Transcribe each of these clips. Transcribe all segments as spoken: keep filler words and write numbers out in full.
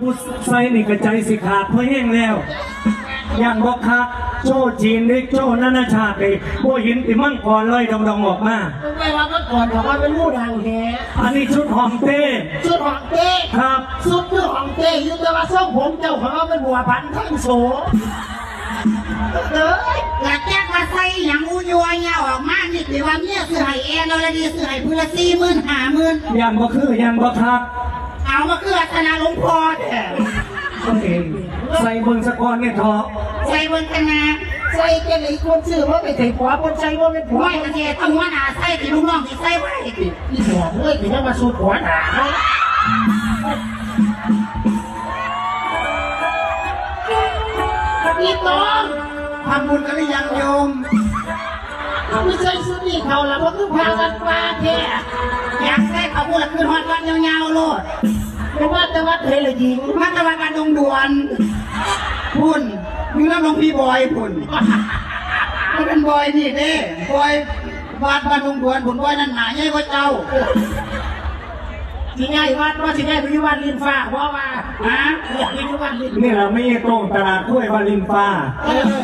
ผู้ใส่นี่ก็ใจสิขาดเพราะแห้งแล้ว ย่านบ่คัก โชว์จีนเด้ โชว์นานาชาติเด้ บ่เห็นติมังกรลอยดองๆออกมา ไม่ว่ามังกรบอกว่าเป็นหมู่ดังแท้ อันนี้ชุดฮ่องเต้ ชุดฮ่องเต้ ครับ ชุดคือฮ่องเต้อยู่ แต่ว่าทรงผมเจ้าของเราเป็นบัวพันธุ์ทั้งโส เอ้ย กะจักว่าใส่หยังอู้ยัวเนี่ยออกมา นี่สิว่าเมียซื้อให้แอนอรดี ซื้อให้ผู้ละสี่หมื่นห้าหมื่น ย่านบ่คือ ย่านบ่คัก เอามาคือลักษณะหลวงพ่อแท้ โอเค ใส่เบิ่งสะก่อนเนี่ยเถาะ ใส่เบิ่งกันนะ ใส่จังได๋คนซื้อมาไปใส่ผัว คนใส่บ่เป็นผัว ไม่กะสิต้องหัวหน้าใส่ สิลูกน้องสิใส่ไว้ติ อีดอกเอ้ย สิยังมาสู้ผัวหน้าเนาะ อีตอง ทำบุญกันหรือยังโยม ไม่ใช่ชุดนี้เขาละ เพราะคือพาวัดป่าแท้ อยากใส่เขาพูดละ คือฮอดวัดยาวๆโลด บ่ว่าแต่วัดไหนล่ะหญิง มาแต่วัดบ้านดงด่วน พุ่น อยู่นำหลวงพี่บอยพุ่น มันเป็นบอยนี่เด้ บอย วัดบ้านดงด่วนพุ่น บอยนั่นหน้าใหญ่กว่าเจ้า สิย้ายวัด ว่าสิย้ายไปอยู่บ้านลิ้นฟ้า เพราะว่า ฮะ อยากไปอยู่บ้านลิ้น นี่ล่ะไม่ใช่ตรงตลาดกล้วยบ้านลิ้นฟ้า เออ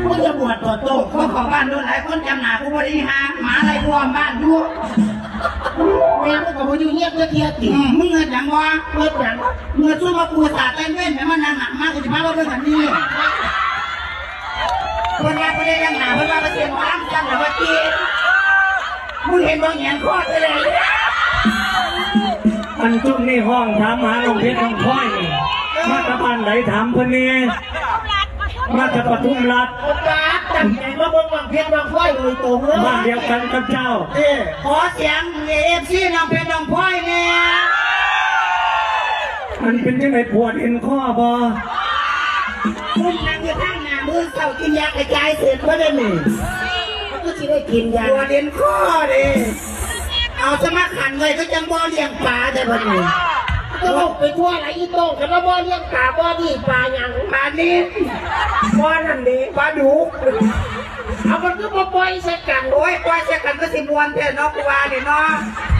มึงจะบวชต่อโต คนของบ้านโดนหลายคนจำหน้ากูบ่ได้หา หมาไล่กูอ้อมบ้านอยู่ แม่มึงก็บ่อยู่เงียบจักเทื่อติ อืม มึงเงินหยังวะ เงินหยัง เงินสู้มากูสาดเต้นเว้น ให้มันนั่งหนักมาก กูสิพาว่าเบิ่งอันนี้ เพิ่นว่าบ่ได้นั่งหน้า เพิ่นว่าบ่เสียงหมอลำซ้ำแล้วว่าติ มึงเห็นบ่แหงนคอเท่าใด อันจุ่มนี่ห้องถามหาน้องเพชรน้องพลอยนี่ มาจากบ้านใดถามเพิ่นแหน่ มาจากปทุมรัฐ ปาดตั้งใจมาเบิ่งน้องเพชรน้องพลอยโดยตรงเลย บ้านเดียวกันกับเจ้า เอ้ ขอเสียงเอฟซีน้องเพชรน้องพลอยแหน่ มันเป็นจังได๋ปวดเอ็นข้อบ่ ซุ่มนั่งอยู่ข้างหน้ามื้อเช้ากินยากระจายเส้นบ่ได้นี่ มันก็สิได้กินยา ปวดเอ็นข้อเด้ เอาสมัครขันเลยก็จังบ่เลี้ยงปลาแต่บัดนี้ ก็บอกไปทั่วละอีโต้ง คันว่าบ่เลี้ยงปลา บ่นี่ปลาหยัง ปลานิล บ่นั่นนี่ปลาดุก เอามันก็บ่ปล่อยใส่กัน โอ้ย ปล่อยใส่กันก็สิม่วนแท้เนาะ กูว่านี่เนาะ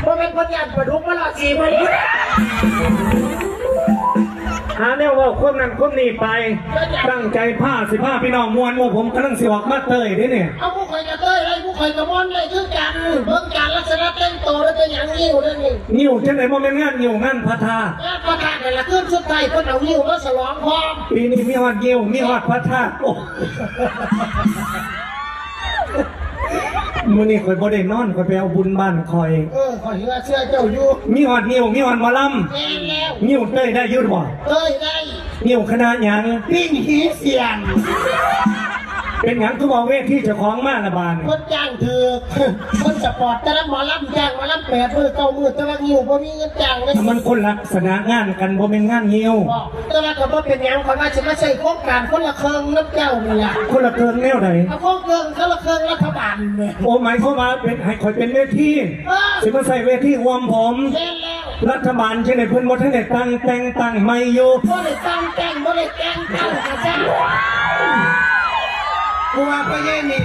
บ่แม่นเพิ่นย่านปลาดุกมาหลอกสิเพิ่น หาแนวเว้าความนั้นความนี้ไป ตั้งใจพาสิพาพี่น้องม่วน หมู่ผมกำลังสิออกมาเตยเด้เนี่ย เอาผู้ข่อยก็เตยได้ ผู้ข่อยก็ม่วนได้คือกัน เบิ่งการลักษณะแต่งตัวแล้วเป็นหยังงิ้วนั่นนี่ งิ้วจังได๋ บ่แม่นงานงิ้ว งานพระธาตุ งานพระธาตุนั่นล่ะ คืนสุดท้ายเพิ่นเอางิ้วมาฉลองพร้อม ปีนี้มีฮอดงิ้ว มีฮอดพระธาตุ โอ้ มื้อนี้ข่อยบ่ได้นอน ข่อยไปเอาบุญบ้านข่อย เออ ข่อยเชื่อเจ้าอยู่ มีฮอดงิ้ว มีฮอดหมอลำ แม่นแล้ว งิ้วเตยได้อยู่บ่ เตยได้ งิ้วคณะหยัง ปิ้งหีเสียง เป็นหยังคือบ่เอาเวทีเจ้าของมาละบาดนี้ เพิ่นจ้างถืก เพิ่นสปอร์ตแต่ละหมอลำจ้างหมอลำแปดมื้อเก้ามื้อ แต่ว่างิ้วบ่มีเงินจ้างเลย มันคนลักษณะงานกัน บ่แม่นงานงิ้ว บอก แต่ว่าก็บ่เป็นหยัง ข้อยว่าสิมาใช้โครงการคนละเครื่องนำเจ้านี่ล่ะ คนละเครื่องแนวใด เอาโครงเครื่องคนละเครื่องรัฐบาลแหม โอ้ หมายความว่าเป็น ให้ข่อยเป็นเวที เออ สิมาใช้เวทีร่วมผม แม่นแล้ว รัฐบาลจังได๋เพิ่นบ่ทันได้ตั้งแต่งตั้งใหม่อยู่ บ่ได้ตั้งแต่ง บ่ได้แต่งตั้งกะซั่น กูว่าพ่อใหญ่นี่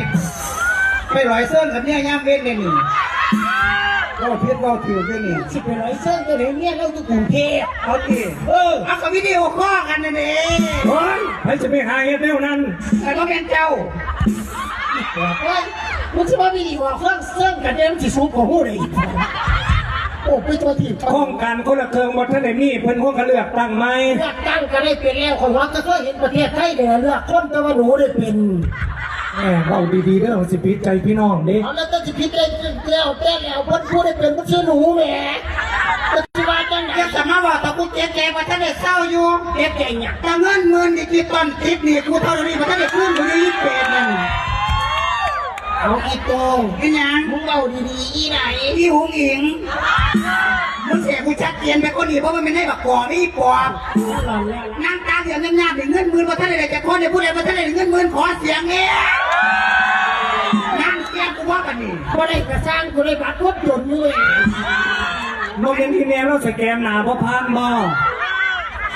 ไปลอยเซิงกับเมียยามเว็นเด้นี่ เว้าผิดเว้าถูกเด้นี่ สิไปลอยเซิงจังได๋ เมียเราอยู่กรุงเทพฯ เอาติ เออ เอาก็วิดีโอคอลกันนั่นเอง โอ้ย ไผสิไปหาเฮ็ดแนวนั้น แต่บ่แม่นเจ้า โอ้ย มึงสิมาวิดีโอคอลเซิงกันเด้ มึงสิสูบกว่าฮู้ได้อีก โอ้ ไปทั่วทีบ โครงการคนละเครื่องบ่ทันได้มี เพิ่นคงก็เลือกตั้งใหม่ เลือกตั้งก็ได้เป็นแล้ว ข้อยว่าก็เคยเห็นประเทศไทยได้เลือกคน แต่ว่าหนูได้เป็น แหม เว้าดีๆเด้อ สิผิดใจพี่น้องเด้ เอาแล้วแต่สิผิดใจแล้วแต่แล้ว เพิ่นผู้ได้เป็นมันชื่อหนูแหม แต่สิว่าจังได๋ อย่าสามารถว่าตะกุเจ๊แกว่าท่านได้เศร้าอยู่ เฮ็ดได้หยัง แต่เงินหมื่นดิจิตอลติดหนี้กูเท่านี้ บ่ทันได้คืนกูอยู่ยี่สิบแปดนั่น เอาอีโต้ง เป็นหยัง มึงเว้าดีๆ อีไหน อีหุงอิง มึงเสียกูชัดเจนไปคนนี้ เพราะมันไม่ได้บักกอกนี่ปอบ นั่งตาเหลืองงามๆนี่เงินหมื่นบ่ทันได้จักคน ได้ผู้ใดบ่ทันได้เงินหมื่น ขอเสียงแหน่ นั่งเสียงกูว่าปานนี้ บ่ได้กะซ่าง กูได้บัตรคนจนอยู่เว้ย บ่เห็นอีเมลเราสแกนหน้าบ่ผ่านบ่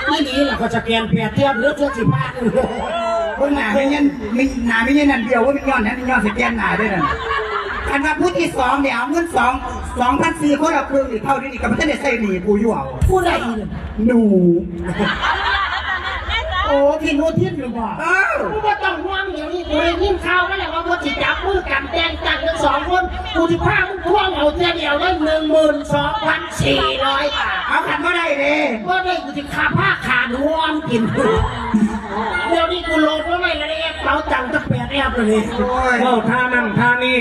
อีหลีล่ะ ก็สแกนแปดเทื่อ เหลือเทื่อสิบห้า เบิ่งหน้าแม่เงิน มีหน้าแม่เงินนั่นเดียว ว่ามันย้อนหยัง มันย้อนสแกนหน้าเด้อนั่น คันว่าผู้ที่สองเนี่ยเอาเงินสอง สองพันสี่ คนละครึ่งนี่เท่านี้นี่ก็บ่ทันได้ใช้หนี้ผู้อยู่เอา ผู้ใดอีก หนู โอ้ ที่หนูทิพย์หรือเปล่า เออ กูบ่ต้องห่วง เดี๋ยวนี้กูได้ยินข่าวมาแล้วว่าเพิ่นสิจับมือกันแต่งตั้งทั้งสองคน กูสิพามึงทวงเอาเทื่อเดียวได้ หนึ่งหมื่นสองพันสี่ร้อย บาท เอาคันบ่ได้เด้ บ่ได้กูสิฆ่าผ้าขาดห่วงกิน เดี๋ยวนี้กูโหลดมาไว้แล้วในแอปเป๋าตังค์ตั้งแปดแอปเลย โอ้ย เว้าท่านั่นท่านี่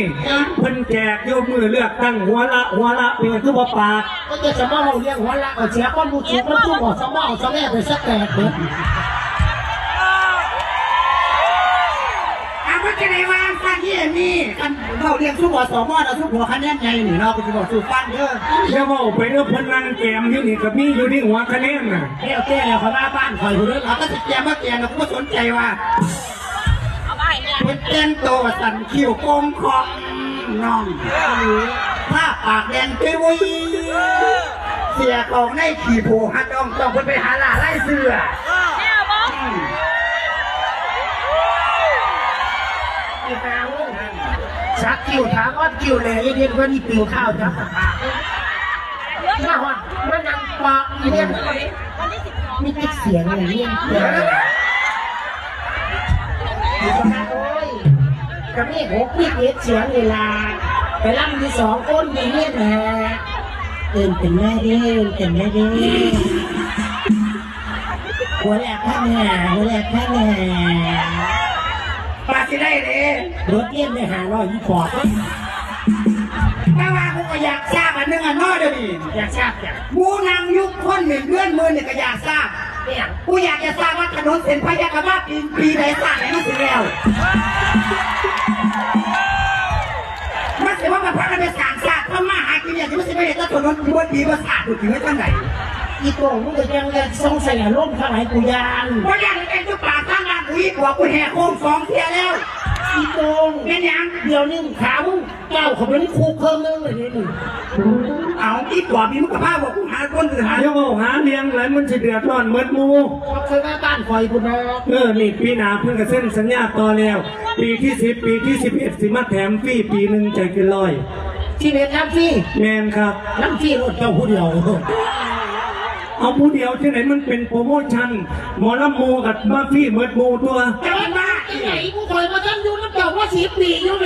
เพิ่นแจกอยู่มื้อเลือกตั้ง หัวละ หัวละ เป็นคือบ่ปาก ก็จะสมองเรียกหัวละ เอาเสียความรู้สึกมันคือบ่สมองสมองไปสักแตกเบิด อ่ะ มันจะได้วางสั้นที่อันนี้ คันเว้าเรื่องซุม อสม นะ ซุมหัวคะแนนใหญ่นี่เนาะ กูสิบอกสู่ฟังเด้อ อย่าเว้าไปเด้อ เพิ่นนั่งแกมอยู่นี่ก็มีอยู่นี่หัวคะแนนน่ะ แล้วแต่แล้ว เขาว่าบ้านข่อยผู้เด้อ เขาก็สิแกมมาแกมนะ กูบ่สนใจว่า เอาไปเนี่ย เพิ่นแต่งตัวสั่นคิ้วโป่งคอน้อง ผ้าปากแดงจุ้ย เสียของในขี้โพหัดอ่องต้องเพิ่นไปหาล่าไล่เสื้อ แน่บ่ อืม อีหามึง สักคิ้วถามออดคิ้วแหล่เฮ็ดเฮ็ดเพิ่นอีปิวข้าวจับปาก มาฮอด มานั่งปะอีเนี่ย มีติ๊กเสียงอย่างนี้ โอ้ย ก็มีหกมีเจ็ดเสียงนี่ล่ะ ไปล่ำอยู่สองคนอย่างนี้แหละ เอิ้นเป็นแม่เด้อ เอิ้นเป็นแม่เด้อ หัวแหลกข้างแห่ หัวแหลกข้างแห่ ปาสิได้เด้ รถเลี้ยนได้ห้าร้อยยี่ปอด แต่ว่ากูก็อยากทราบอันหนึ่งอันน้อเดี๋ยวนี้ อยากทราบจ้ะ หมู่นั่งยุคคนหนึ่งเดือนหมื่นนี่ก็อยากทราบ เนี่ย กูอยากจะทราบว่าถนนเส้นพยัคฆมาศปี ปีใดสร้างให้มันสิแล้ว มันสิว่ามันพากันไปสร้างชาติทำมาหากินเนี่ย มันสิไปเห็นถนนเมื่อปีเมื่อชาติกูถือไว้ทางไหน อีโต้งมึงก็ยังจะสงสัยอารมณ์ข้างไหนกูย่าน ว่าย่านเป็นจุดปากทางบ้านกูอีกกว่ากูแหกโค้งสองเทื่อแล้ว อีโต้ง เป็นหยัง เดี๋ยวนี้ขามึงก้าวเข้าไปในคุกเครื่องนึงเลยนี่ เอาอีกกว่ามีมึงกับพาบอกกูหาคนอื่นหา เดี๋ยวเอาหาเลี้ยงหลายมันสิเดือดร้อนเมิดหมู่ เขาเคยมาบ้านข่อยพุ่นเนาะ เออ นี่ปีหน้าเพิ่นก็เซ็นสัญญาต่อแล้ว ปีที่สิบ ปีที่สิบเอ็ด สิมาแถมฟรีปีหนึ่งใจเกินร้อย ที่เฮ็ดน้ำฟรี แม่นครับ น้ำฟรีรถเจ้าผู้เดียว เอาผู้เดียวที่ไหนมันเป็นโปรโมชั่น หมอลำหมู่กับมาฟรีเมิดหมู่ตัว แต่ว่าบ้าที่ไหนกูคอยมาตั้งอยู่น้ำเจ้าว่าสิบปีอยู่แหม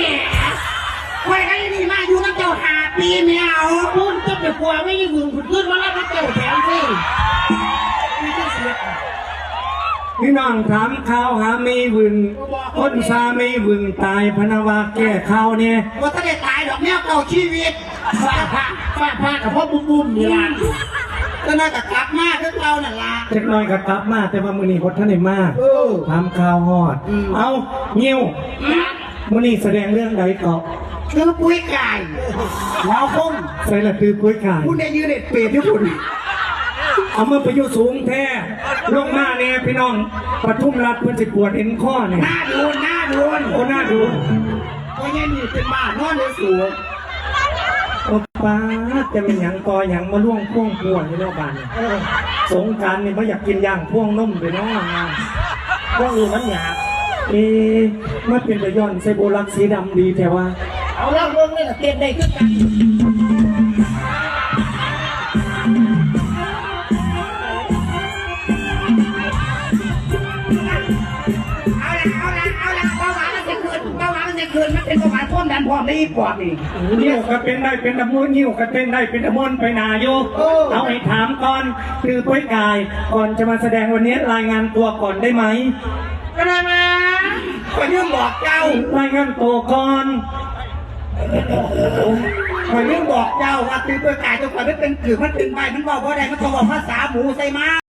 คอยให้นี่มาอยู่น้ำเจ้าห้าปีแมว คุณจะไปกลัวไม่ได้มึงคุณขึ้นมาแล้วน้ำเจ้าแถมฟรี มีเจ้าเสีย พี่น้องถามข่าวหาไม่วึง คนซาไม่วึงตายพะนะว่าแก้ข่าวเนี่ย ว่าถ้าได้ตายดอกแมวเก่าชีวิต ฟ้าผ่า ฟ้าผ่ากับพ่อบุ้มบุ้มนี่ล่ะ ก็น่าจะกลับมาคือเก่านั่นล่ะ จักหน่อยก็กลับมา แต่ว่ามื้อนี้บ่ทันได้มา เออ ถามข่าวฮอด อืม เอ้า งิ้ว อืม มื้อนี้แสดงเรื่องใดเกาะ คือปุ้ยไก่ หัวคง ใส่ละคือปุ้ยไก่ คุณได้ยืนเด็ดเปรตอยู่คุณ เอามาไปอยู่สูงแท้ ลงมาแน่พี่น้อง ปทุมรัฐเพิ่นสิปวดเอ็นข้อเนี่ย หน้าดูน หน้าดูน โอ้ หน้าดูน เพราะยังมีเป็นบ้านนอนในสูง โอ้ ป๊าด จะเป็นหยังต่อหยังมาล่วงพ่วงพ่วงอยู่เนาะบ้านนี่ เออ สงกรานต์นี่บ่อยากกินย่างพ่วงนมไปเนาะ พวกนี้มันหยาบ เอ๊ะ มันเป็นตาย้อนใส่โบลักสีดำดีแท้วะ เอาลองเบิ่งเลยล่ะ เต้นได้คือกัน เอาละ เอาละ เอาละ เบาหวานมันจะขึ้น เบาหวานมันจะขึ้น มันเป็นเบาหวานความดันพร้อมได้อีกปอดนี่ นิ้วก็เป็นได้เป็นตะมวน นิ้วก็เป็นได้เป็นตะมวนไปหนาอยู่ เออ เอาให้ถามก่อน คือปุ้ยกาย ก่อนจะมาแสดงวันนี้รายงานตัวก่อนได้ไหม ก็ได้มา ข้อยลืมบอกเจ้า รายงานตัวก่อน ข้อยลืมบอกเจ้าว่าคือปุ้ยกาย เจ้าข้อยมันเป็นกือ มันเป็นใบ มันเว้าบ่ได้ มันต้องเว้าภาษาหมูใส่มา